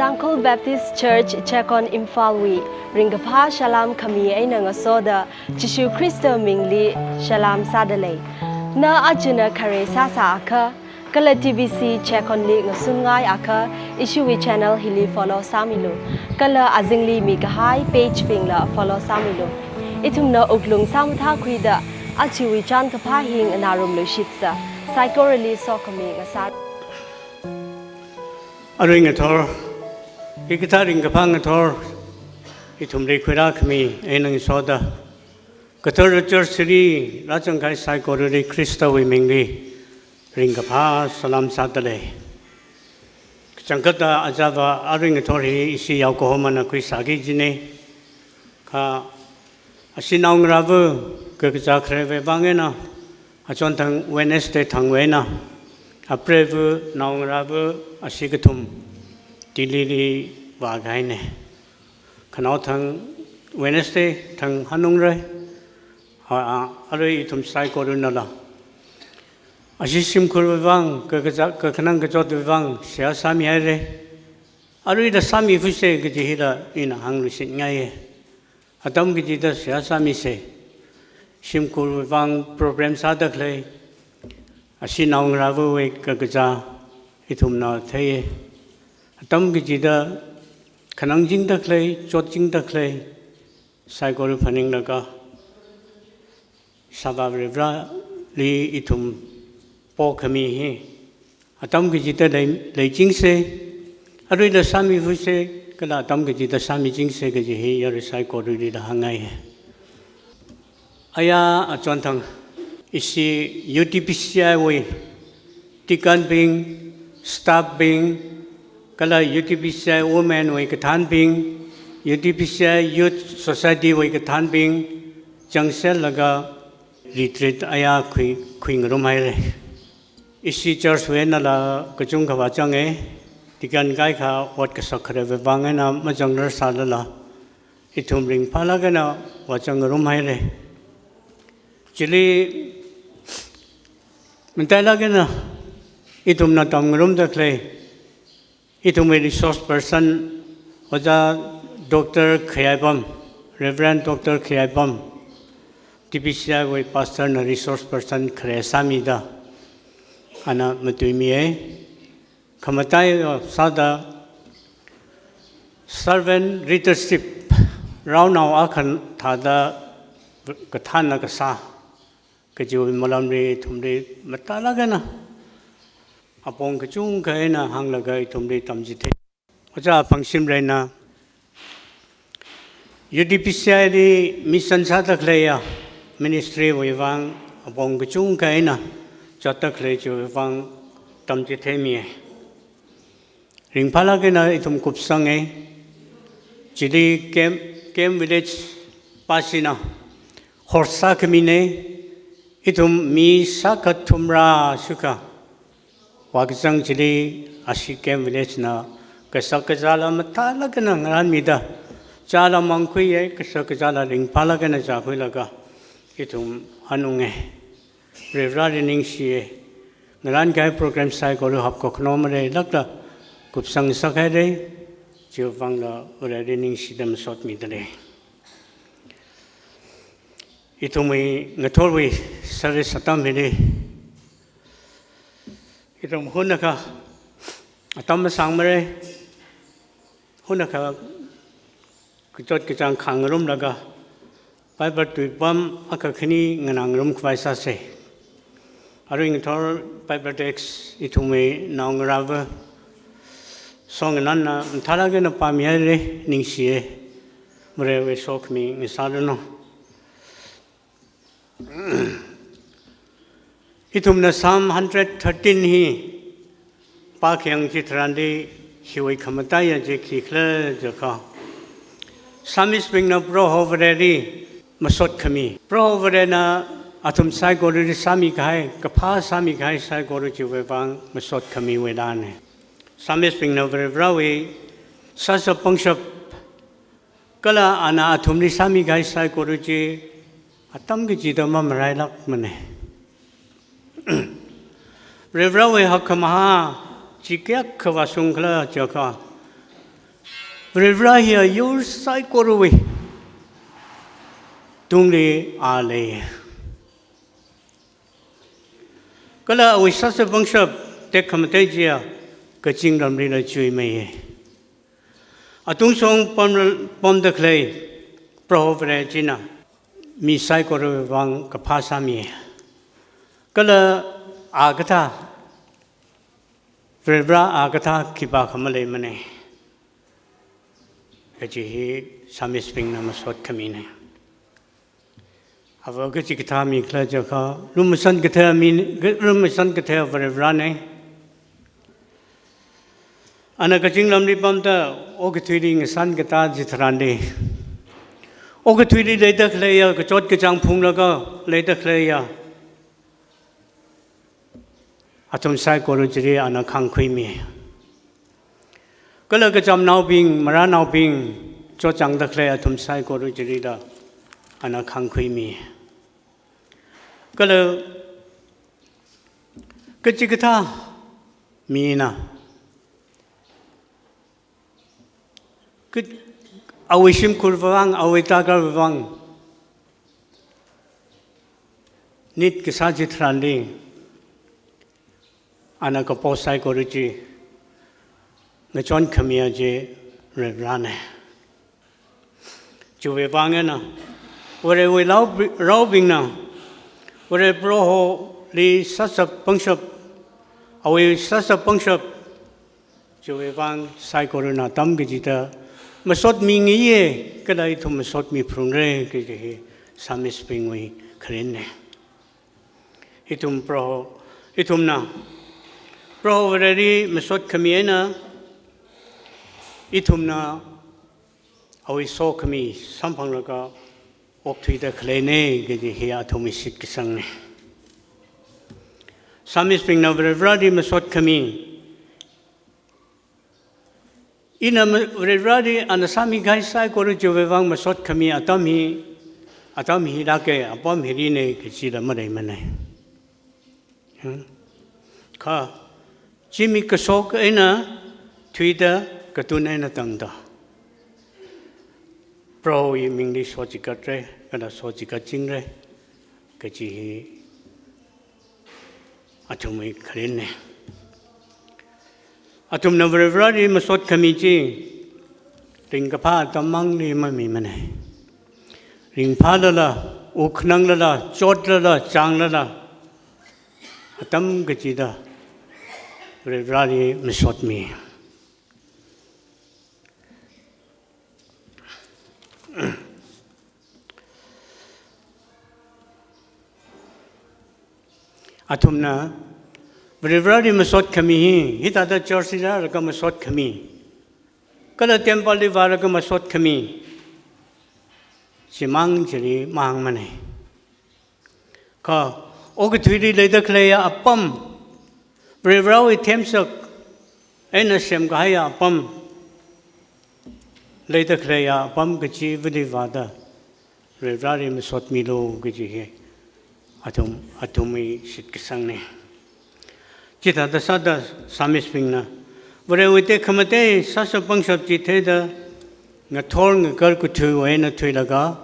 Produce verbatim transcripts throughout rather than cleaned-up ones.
Tangkhul Baptist Church Checkon Imphalwui ringkaphā salam khami eina ngasoda Jishu Khrista mingli salam sādalei. Na ajana khare sāsā akha, kala T B C Checkonli ngasungngai akha, ishiwui channel hili follow sāmilu. Kala azingli mikahai page bingla follow sāmilu. Ithumna wuklung sāmathākhuida, ajawui chānkaphā hi nganārumluishitsa, saikorali sokhami ngasā. Arui ngathor, hikathā ringkaphā ngathor ithumli khuirākhami eina ngasoda, kathara church li rāzangkahai saikorali Khristawui mingli ringkaphā salam sādalei. Kachangkhatta ajava arui ngathor hi ishi yaokahomana khuisāki kajina. Kha ashi naongarāva kakazā kharewui vang eina, achonthang Wednesday thangwui eina, apreiva naongarāva ashi kathum Delhili vākahaina. Khanaothang Wednesday thang hanungra. Ha, a, arui ithum saikorana la ashi shimkhurwui vang, kakazā, kakhanang kachotwui vang seihā sāmihaira. Aruida sāmifuse kaji hila ina hāngluishitngaiya. Atam kachida seihā sāmisa. Shimkhurwui vang problem sāda khalei, ashi naongarāvawui kakazā ithumna theiya. Atam kachida khanangchingda khalei, chotchingda khalei, saikora phaninglaga, Sāvā Varivarāli ithum pokhami hi atam kachida lei, leichingsa, aruila sāmifuse, kala atam kachida sāmichingsa kaji hi yarui saikoralila hāngngaiya. Aya achonthang ishi U T B C I wui deacon bing, staff bing, kala U T B C I women wui kathānbing, U T B C I Youth Society wui kathānbing, changsellaga retreat aya khui, khuingarumhaira. Ishi church wui einala kachungkha vāzanga, deacon kaikha ot kasak kharewui vang eina mazangrar sālala, ithum ringphālāk eina vāzangngarumhaira. Chili matailāk eina ithumna tamngarumda khalei, ithumwui resource person, Ojā Doctor Khayaipam, Reverend Doctor Khayaipam, T B C I wui pastor na resource person khare sāmida, ana matuimiya. Khamataiya sāda servant leadership, raonao akha thāda kathānna kasā, kajiwui malamli ithumli matailāk eina apong kachungkha eina hānglaga ithumli tamchithei. Ojā Phangshimreina U T B C I li mission sāda khaleiya ministry wui vang apong kachungkha eina zatda khalei chiwui vang tamchitheimiya. Ringphālāk eina ithum kupsanga. Chili Kem, Kem Village pāshina host sākhamina. Ithum mi shākha thumrā shikha vākazang chili ashi Kem Village na kashak kazāla matailāk eina ngarānmida, chāla mangkhuiya, kashak kazāla ringphālāk eina zākhuilaga ithum hanunga. Varivarāli ningshiya. Ngarānkahai program saikora hapkhokhanomara, lākda kupsang sākhaira, chiwui vangla Vareli ningshida masotmidalei. Ithumwui ngathorwui service atam hili ithum hunakha atam masāngmara, hunakha kachot kachāng khangarumlaga Bible tuipam akha khani nganāngarum khavai sāsa. Arui ngathor Bible text ithumwui naongarāva Song Ngananna matailāk eina pāmihaira, ningshiya. Varewui sokhami ngasāranu. Ithumna Psalm hundred thirteen hi pākhayang chitharanli hiwui khamataiya chi khikhala jiakha, Psalmist bingna Proho Vareli masot khami, Proho Varena athum saikorali sāmikahai, kaphā sāmikahai saikora chiwui vang masot khamiwui lāna. Psalmist bingna Varivarāwui sāshap pangshap kala ana athumli sāmikahai saikora chi atam kachida mamarailākmana. Varivarāwui hakkhamahā chi kayākha vāshungkhala jiakha, Varivarā hiya yur saikorawui tungli a lei. Kala awui sāshap pangshap tekhamatei chiya kazing ramlila chuimeiya. Atungshong pam, pamda khalei Proho Vare china mi saikorawui vang kaphā sāmi. Kala a kathā, Varivarā a kathā khipākha maleimana. Kaji hi psalmist bingna masot khamina. Ava kachikathā mi khala jiakha, lumashan kathā mi, lumashan kathā Varivarāna. Ana kazing ramli pamda okathuili ngashan katā chitharanli, okathuili leida khaleiya, kachot kachāng phunglaga leida khaleiya athum saikora chili ana khāngkhuimi. Kala kachamnaobing, maranaobing, chotchāngda khalei athum saikora chilila ana khāngkhuimi. Kala kachikathā mina, ka-, awui shimkhurwui vang, awui darkarwui vang, nit kasā chitharanli ana kapo saikora chi ngachon khamiya chi Varivarāna. Chiwui vang eina Varewui rao-, raobingna Vare Proholi sāshap pangshap, awui sāshap pangshap, chiwui vang saikorana atam kachida masot mingayiya, kala ithum masot miphalungra kaji hi psalmist bingwui kharinna. Ithum Proho, ithumna Proho Vareli masot khami eina, ithumna awui sokhami samphanglaga okthuida khaleina kaji hi athumwui shitkasangna. Psalmist bingna Varivarāli masot khami, ina ma-, Varivarāli ana sāmikahai saikora chiwui vang masot khami atam hi, atam hi lāka, apam hilina kajila maleimana. Hmm? Kha, zimik kashok eina thuida, katun eina tangda, Prohowui mingli sochikatra, kala sochikatchingra kaji hi athumwui kharinna. Athumna Varivarāli masot khami chi ringkaphā atam mangli mamimana. Ringphālala, wukhananglala, chotlala, chānglala, atam kachida Varivarāli masot mi. Athumna Varivarāli masot khami hi, hithāda church li rālaga masot khami, kala temple li vālaga masot khami, chimang chili mangmana. Kha, okathuili leida khaleiya apam, Varivarāwui themsak eina semkahaiya apam, leida khaleiya apam kachivali vāda Varivarāli masot milu kaji hi athum, athumwui shitkasangna. Chithāda sāda psalmist bingna Varewui tekhamatei sāshap pangshap chi theida ngathor ngakarkathuiwui eina thuilaga,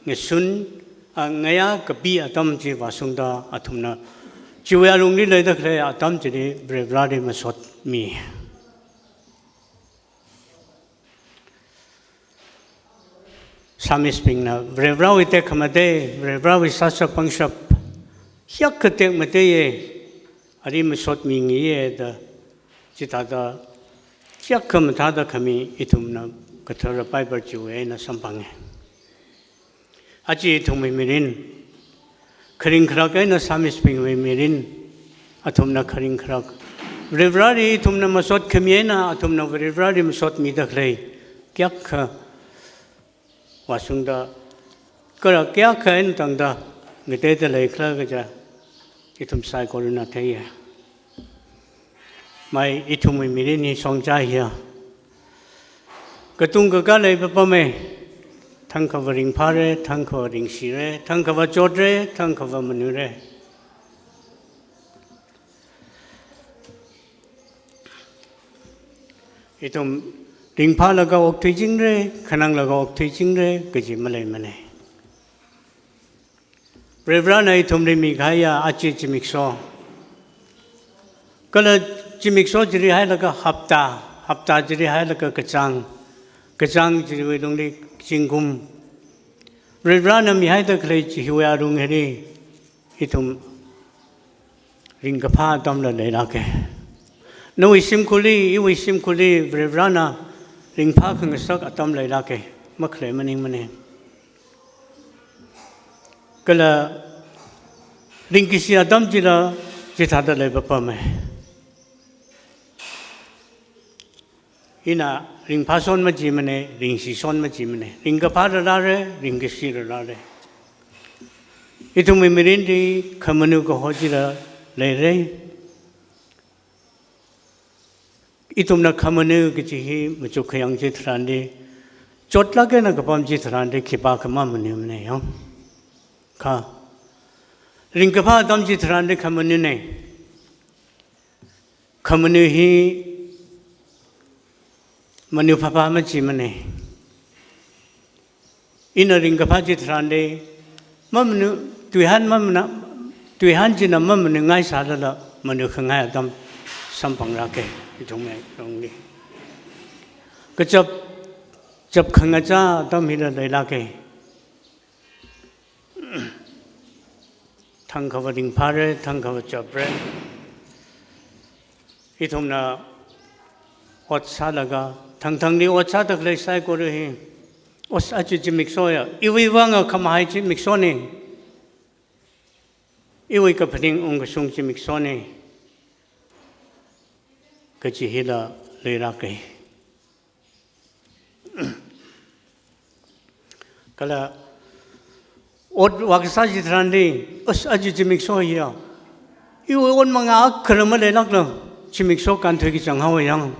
ngashun, a, ngayā kapi atam chi vāshungda athumna chiwui alungli leida khalei atam chili Varivarāli masot mi. Psalmist bingna Varivarāwui tekhamatei, Varivarāwui sāshap pangshap hiyākha tekmateiya, ali masot mingayiya da, chithāda chiyākha mathāda khami ithumna kathara Bible chiwui eina samphanga. Aja ithumwui mirin, kharing kharak eina psalmist bingwui mirin, athumna kharing kharak, Varivarāli ithumna masot khami eina athumna Varivarāli masot mida khalei kayākha vāshungda, kala kayākha eina tangda ngateida leikhala kaja ithum saikorana theiya. Mai ithumwui mirin hi shongza hiya katung kakā leipapama. Thangkha va ringphāra, thangkha va ringshira, thangkha va chotra, thangkha va manuira. Ithum Ringphālaga okthuichingra, khananglaga okthuichingra kaji maleimana. Varivarana ithumli mikahaiya aja zimiksho. Kala zimiksho chili hailaga hapta, hapta chili hailaga kachāng, kachāng chiwui lungli zingkum. Varivarana mihaida khalei chi hiwui alung hili ithum ringkaphā atamla leilāka. Nawui shimkhurli, iwui shimkhurli Varivarana ringphā khangasak atam leilāka. Makhalei maningmana. Kala ringkashi atam chila chithāda leipapama. Ina ringphāson machimana, ringshison machimana. Ringkaphāla rāra, ringkashila rāra. Ithumwui mirinli khamanu kaho chila leira. Ithumna khamanu kaji hi machuk khayang chitharanli, chotlāk eina kapam chitharanli khipākha mamanumana yang. Kha ringkaphā atam chitharanli khamanuna. Khamanu hi manu phāphā machimana. Ina ringkaphā chitharanli mamanu, tuihān mamana, tuihān china mamanungai sālala manu khangai atam samphanglāka, ithumwui lungli. Kachap, chap khangachā atam hila leilāka. Thangkhava ringphāra, thangkhava chapra. Ithumna ot sālaga, thangthangli ot sāda khalei saikora hi, ot aja zimikshoya, iwui vanga khamahai zimikshona, iwui kaphaning ungkashung zimikshona kaji hila leilāka. Kala ot vākasā chitharanli, ot aja zimiksho hiya, iwui ot mangā akhala maleilākla zimiksho kānthuiki zanghaowa yang.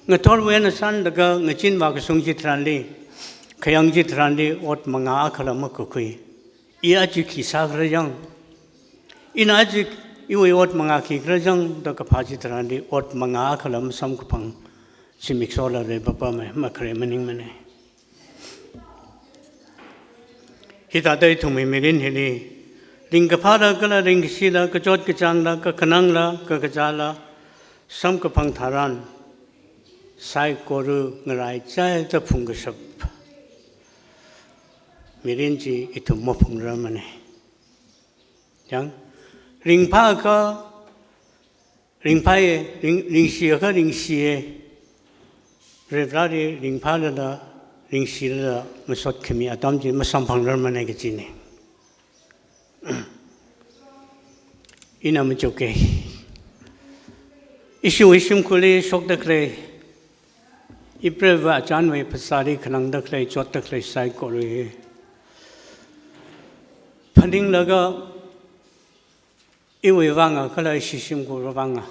Ngathorwui eina sānlaga ngazin vākashung chitharanli, khayang chitharanli ot mangā akhala makakhui. I aja khi sākhala yang, ina aja iwui ot mangā khikhala yang da kaphā chitharanli ot mangā akhala masamkaphang zimikshola leipapama, makhalei maningmana. Hithāda ithumwui mirin hili ringkaphāla kala ringkashila, kachot kachāngla, kakhanangla, kakazāla samkaphang tharan saikora ngaraichaida phungkashap mirin chi ithum maphungrarmana. Yang, ringphāakha ringphāya, ring, ringshiakha ringshiya. Varivarali ringphālala, ringshilala masot khami atam chi masamphangrarmana kajina. Ina machuka. Ishiwui shimkhurli shokda khalei, ipreivā achanwui phasāli khanangda khalei, chotda khalei saikora hi phaninglaga, iwui vanga kala ishi shimkhurwui vanga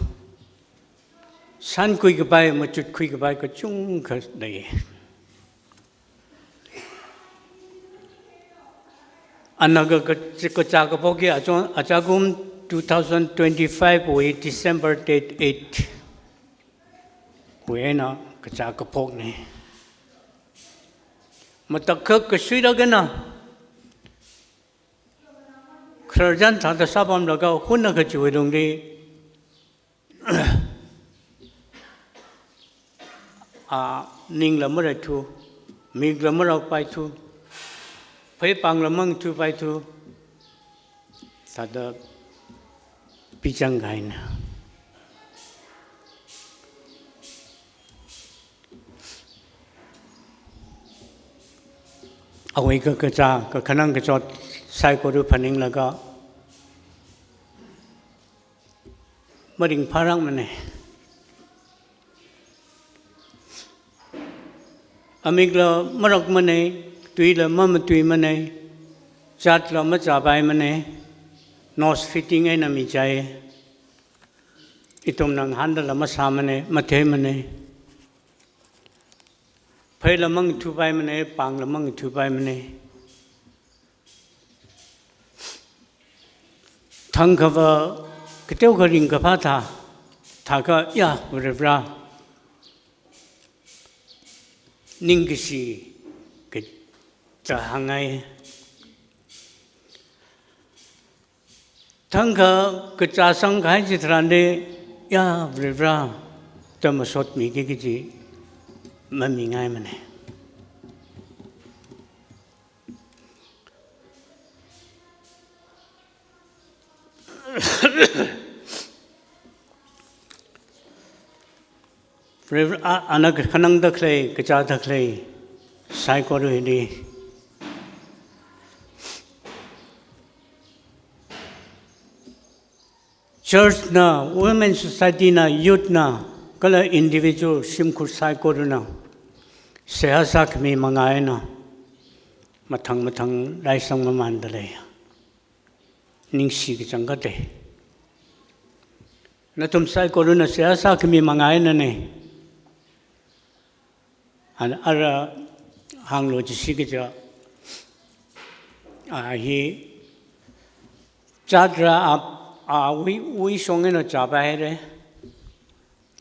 sānkhui kapai, machutkhui kapai kachungkha lei. Ana ka, ka, kachā kaphok hi achon, achakum two thousand twenty-five wui December date eight wui eina kachā kaphokna. Matakhak kashuilāk eina khararchan thāda sāpamlaga hunakha chiwui lungli, a, ningla maraithu, mikla marakpaithu, pheipāngla mangthupaithu, thāda pichang kahaina. Awui kakazā, kakhanang kachot saikora phaninglaga maringphārakmana. Amikla marakmana, tuila mamatuimana, zatla mazāpaimana, nose fitting eina michai. Ithumna ngahāndala masāmana, matheimana. Pheila mangthupaimana, pāngla mangthupaimana. Thangkhava kateokha ringkaphā thā, thākha ya, Varivara, ningkashi kaja hāngngai. Thangkha kachā sangkahai chitharan de, ya Varivara, da masotmiki kaji mamingaimana. Varivara, a, ana khanangda khalei, kachāda khalei, saikora hili. Church na, women society na, youth na, kala individual shimkhur saikorana, seihā sākhami manga eina, mathang mathang raisang mamanda lei. Ningshi kachangkhat de. Nathum saikorana seihā sākhami manga einana. Ana ara hānglu jishi kaja. A hi chatra a, a wui, wui shong eina chāpaira.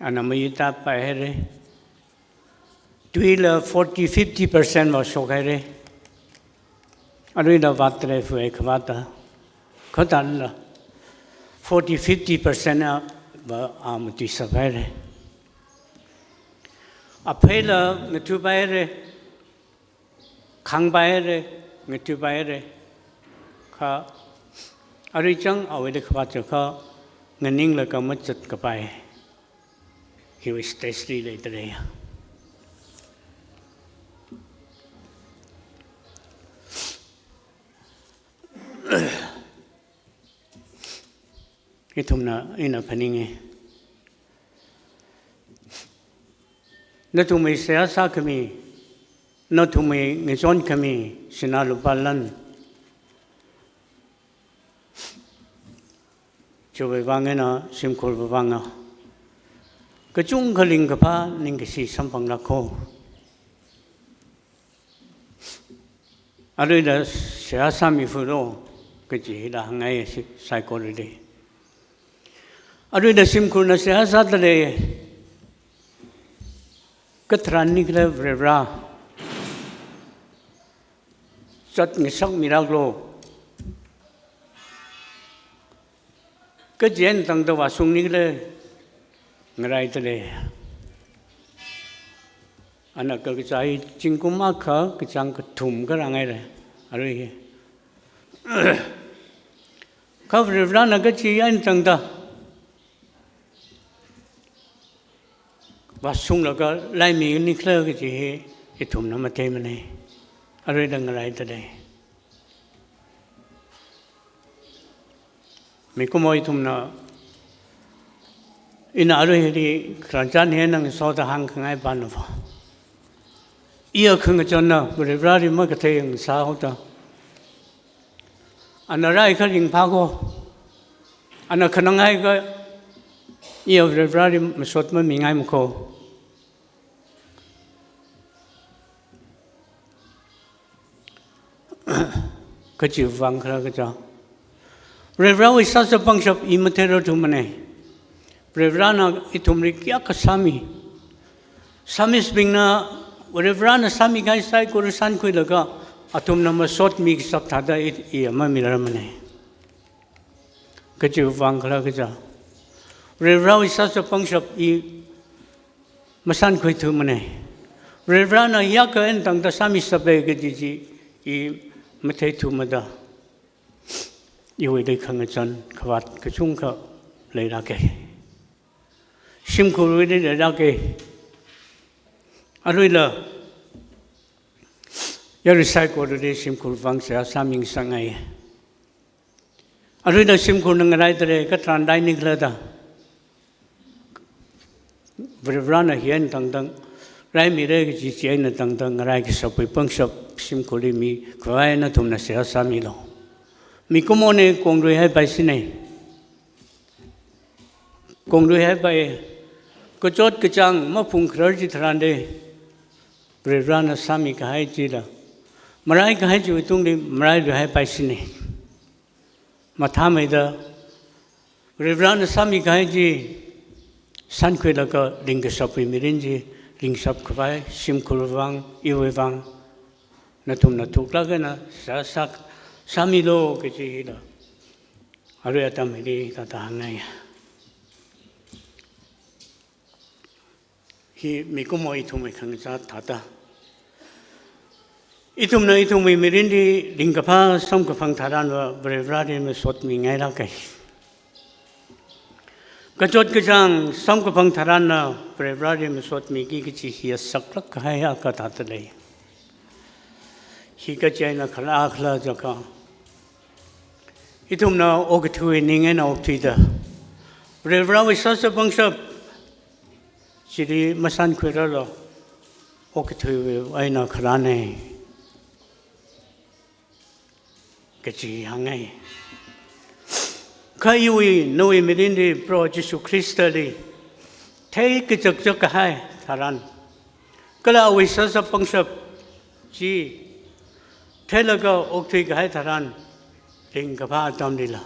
Ana mayuitappaira. Tuila forty, fifty percent va shokhaira. Aruila vātra fue khavāta. Khatāla forty, fifty percent a va a matuisāpaira. Apheila ngathuipaira. Khāngpaira, ngathuipaira. Kha arui chang awuili khavāt chiakha nganinglaga mazatkapai. Hiwui stage li leidalei. Ithumna, ina phaninga. Nathumwui seihā sākhami, nathumwui ngachonkhami, sinā lupā lan. Chiwui vang eina shimkhurwui vanga kachungkha ringkaphā ningkashi samphanglāk haowa. Aruila seihā sāmiphalo kaji hila hāngngai shi saikorali. Aruila shimkhurna seihā sādalei katharan nikhala Varivara, zat ngasakmilāklo kaji eina tangda vāshung nikhala ngaraidalei. Ana kakazā hi zingkum akha kachāng kathum kharāngaira, arui hi. Kha Varivarana kaji eina tangda vāshunglaga laimi nikhala kaji hi ithumna matheimana. Aruila ngaraidalei. Mikumo ithumna, ina arui hili khararchan hi eina ngasoda hāngkhangai pānava, iya khangachonna Varivarali makathei ngasā haoda, ana rai kha ringphāko, ana khananghai kha iya Varivarali masot mamingaimako. Kachiwui vang khala kaja, Varivarawui sāshap pangshap i matheirarthumana. Varivarana ithumli kayākha sāmi. Psalmist bingna Varivarana sāmikahai saikora shānkhuilaga athumna masotmi kashap thāda i, iya mamirarmana. Kachiwui vang khala kaja, Varivarawui sāshap pangshap i mashānkhuithumana. Varivarana hiyākha eina tangda sāmishapa kaji chi i matheithumada, iwuili khangachon khavāt kachungkha leilāka. Shimkhurwuili leilāka. Aruila yarui saikorali shimkhurwui vang seihā sāmingasakngai. Aruila shimkhurna ngaraidalei katharan rai nikhala da. Varivarana hi eina tangda raimira kaji chi eina tangda ngarai kashapwui pangshap shimkhurli mikhavai nathumna seihā sāmilo. Mikumona konglui haipaishina. Konglui haipai, kachot kachāng maphungkharar chitharan de, Varivarana sāmikahai chila maraikahai chiwui tungli marailui haipaishina. Mathāmeida Varivarana sāmikahai chi shānkhuilaga ringkashapwui mirin chi ringshap khavai, shimkhur vang, iwui vang, nathumna thuklāk eina sāsak, sāmilu kaji hila. Arui atam hili thāda hāngngai. Hi mikumo ithumwui khangachā thāda. Ithumna ithumwui mirinli ringkaphā samkaphang tharanva Varivarali masotmingailāka. Kachot kachāng samkaphang tharanna Varivarali masotmiki kaji hi saklāk kahai akha thāda lei. Hi kachi eina khala khala jiakha, ithumna okathuiwui ning eina okthuida, Varivarawui sāshap pangshap chili masānkhuirarla, okathuiwui eina kharāna kaji hāngngai. Kha iwui nawui mirinli Proho Jishu Khristali theikachakchak kahai tharan, kala awui sāshap pangshap chi theilaga okthui kahai tharan, ringkaphā atamlila,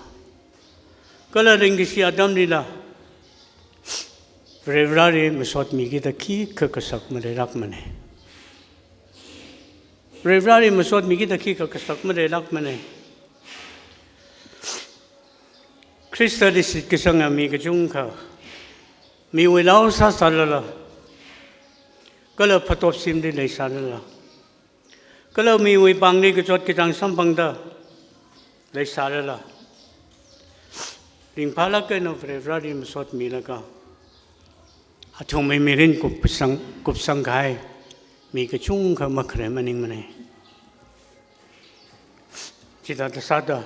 kala ringkashi atamlila, Varivarali masotmikida khikha kasak maleilākmana. Varivarali masotmikida khikha kasak maleilākmana. Khristali shitkasanga mi kachungkha, miwui lau sāsālala, kala phatop shimli leisālala, kala miwui pāngli kachot kachāng samphangda leisālala, ringphālāk eina Varivarali masotmilaga, athumwui mirin kupsang, kupsang kahai mi kachungkha makhare maningmana. Chithāda sāda,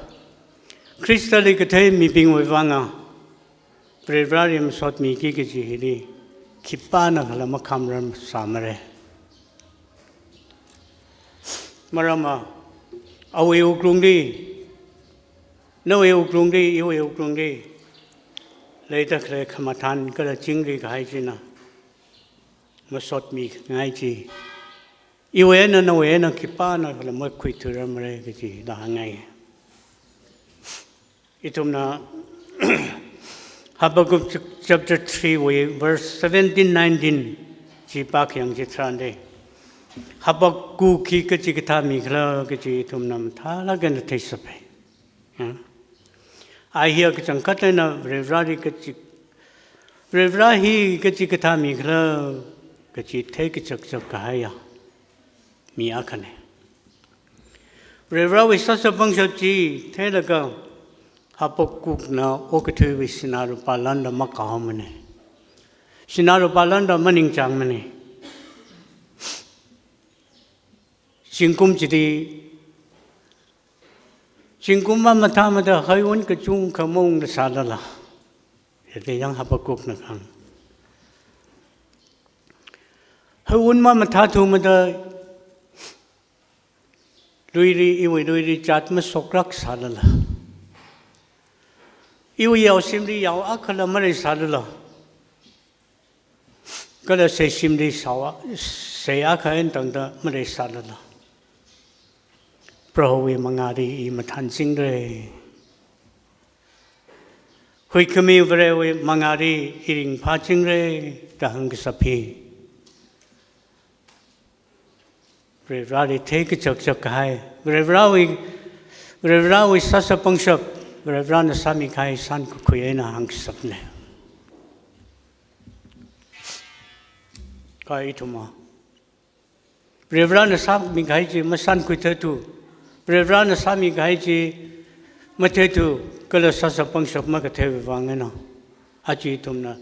Khristali kathei mibingwui vanga Varivarali masotmiki kaji hili khipānakhala makhamram sāmara. Maramva, awui wuklungli, nawui wuklungli, iwui wuklungli leida khalei khamathān kala chingri kahai china masotmingai chi, iwui eina nawui eina khipānakhala makhuithuirarmara kaji thāda hāngngai. Ithumna Habakkuk ch-, chapter three wui verse seventeen, nineteen chi pākhayang chitharanli, Habakkuk hi kachi kathā mikhala kaji ithumna mathālāk eina theishapa. Ya. A hi kachangkhat eina Varivarali kachi, Varivara hi kachi kathā mikhala kaji theikachakchak kahaiya mi akhana. Varivarawui sāshap pangshap chi theilaga Habakkukna okathuiwui sinā lupā landa makaomana. Sinā lupā landa maningchāngmana. Zingkum chili, zingkum mamathāmada heiwun kachungkha maungda sālala, hithāda yang Habakkukna kahāng. Heiwun mamathāthumada luili, iwui luili chat mashoklāk sālala, iwui yaoshimli yao akhala maleisālala, kala seishimli shao a-, sei akha eina tangda maleisālala, Prohowui mangāli i mathānchingra, huikhami Varewui mangāli i ringphāchingra da hāngkashap hi Varivarali theikachakchak kahai, Varivarawui, Varivarawui sāshap pangshap, Varivarana sāmikahai shānkakhui eina hāngkashapna. Kha ithumva, Varivarana sāmikahai chi mashānkhuithuithu, Varivarana sāmikahai chi matheithu, kala sāshap pangshap makatheiwui vang eina, aja ithumna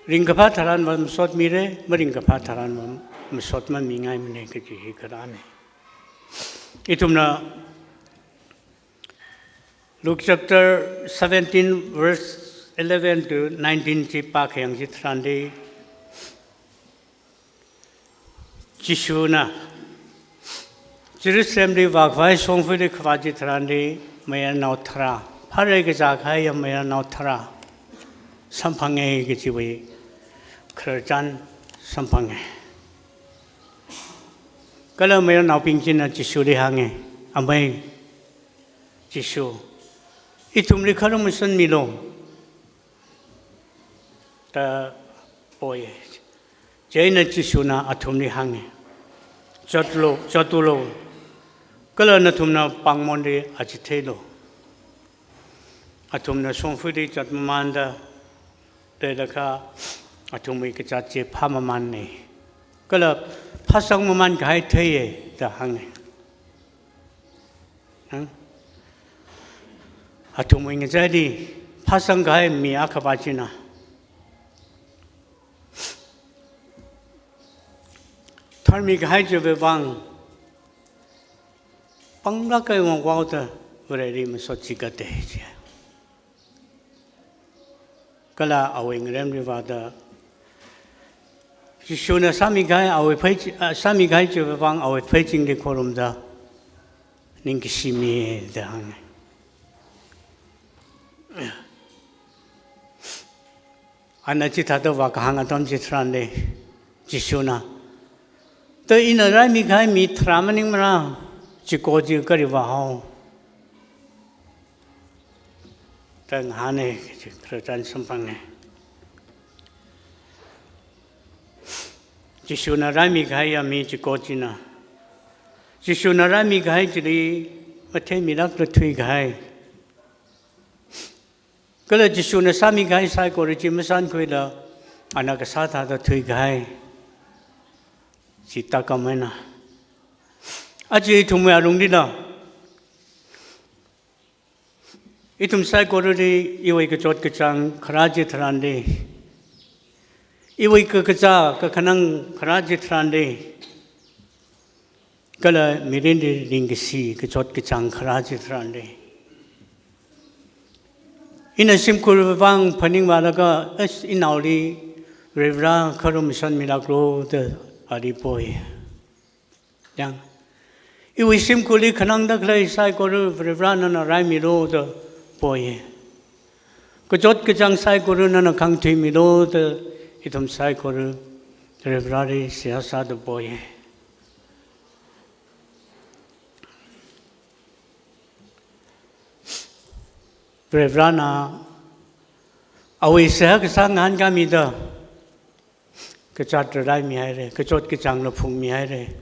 ringkaphā tharanva masotmira, maringkaphā tharanva masot mamingaimana kaji hi kharāna. Ithumna Luke chapter seventeen, verse eleven to nineteen chi pākhayang chitharanli, Jishuna Jerusalemli vākhavai shongfa̱li kavā chitharanli, mayarnao tharā, pharei kazā kahaiya mayarnao tharā samphanga kajiwui khararchan samphanga. Kala mayarnaobing china Jishuli hānga, Amei Jishu, ithumli kharum masanmilu da poi. Chieina Jishuna athumli hānga, "Zatlu, zatulu, kala nathumna pāngmonli achitheilu." Athumna shongfa̱li zatmamānda leilakha athumwui kazāt chi phāmamāna, kala phāsangmamān kahai theiya da hānga. Hāng? Athumwui ngachaili phāsang kahai mi akhavā china tharmi kahai chiwui vang pānglāk kahai vang vāoda Vareli masot chigata chi. Kala awui ngaremli vāda, Jishuna sāmi kahai awui phei chi-, ah, sāmi kahai chiwui vang awui pheichingli khorumda ningkashi miya da hānga. Ana chithāda vākahāng atam chitharanli Jishuna, "To ina raimi kahai mi tharā maningmara, chiko chi kali vāhao?" da ngahāna, chi khararchan samphanga. Jishuna raimi kahaiya mi chiko china, Jishuna raimi kahai chili matheimilākla thuikahai, kala Jishuna sāmi kahai saikora chi masānkhuila ana kasā thāda thuikahai chi tākam eina. Aja ithumwui alunglila, ithum saikorali iwui kachot kachāng kharā chitharanli, iwui kakazā kakhanang kharā chitharanli, kala mirinli ringkashi kachot kachāng kharā chitharanli, ina shimkhurwui vang phaningvālaga, es, inaoli Varivara kharumashanmilāklu da ali poi. Yang, iwui shimkhurli khanangda khalei saikora Varivara nana raimilu da poi. Kachot kachāng saikora nana khangthuimilu da ithum saikora Varivarali seihā sāda poi. Varivarana awui seihā kasā ngahānkāmida, kazātra raimihaira, kachot kachāngla phungmihaira,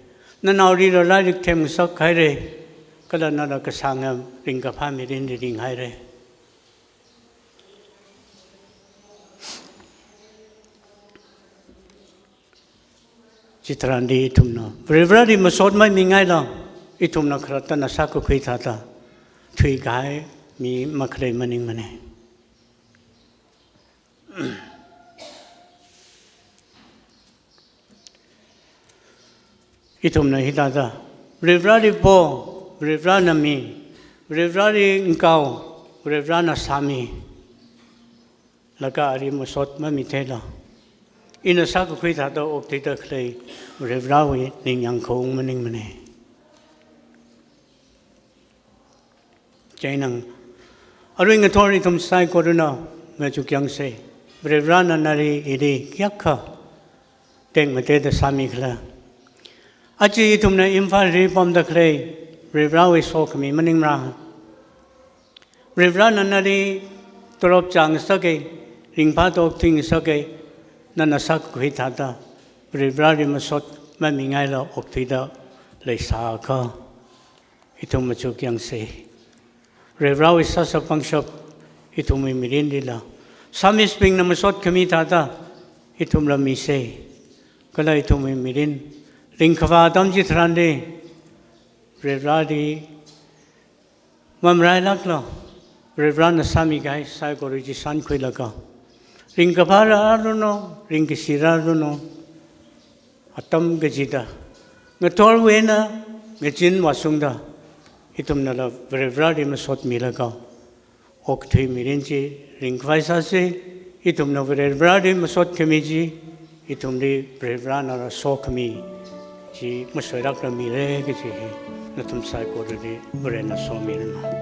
nanaolila lairik themngasak haira, kala nala kasānga ringkaphā mirinli ringhaira. Chitharanli ithumna Varivarali masot mamingaila, ithumna khalattana sākakhui thāda thuikahai mi makhalei maningmana. Ithumna hithāda Varivarali po, Varivarana mi, Varivarali ngakao, Varivarana sāmi laga ali masot mamitheila, ina sākakhui thāda okthuida khalei Varivarawui ningyāng khaung maningmana. Chieina, arui ngathor ithum saikorana machuk yangsa, Varivarana nali ili kayākha tekmateida sāmikhala. Aja ithumna Imphalli pamda khalei Varivarawui sokhami maningmara? Varivarana nali torop chāngasaka, ringphāda okthuingasaka, nana sākakhui thāda Varivarali masot mamingaila okthuida leisākha, ithum machuk yangsa. Varivarawui sāshap pangshap ithumwui mirinlila, psalmistbingna masot khami thāda ithumla misa. Kala ithumwui mirin ringkhavā atam chitharanli Varivarali mamarailākla, Varivarana sāmikahai saikora chi shānkhuilaga, ringkaphā rāranu, ringkashi rāranu, atam kachida ngathorwui eina ngazin vāshungda, ithumnala Varivarali masot milaga okthui mirin chi ringkhavai sāsa. Ithumna Varivarali masot khami chi, ithumli Varivarana sokhami chi masoilākla mira kaji hi nathum saikorali Varena somiranu.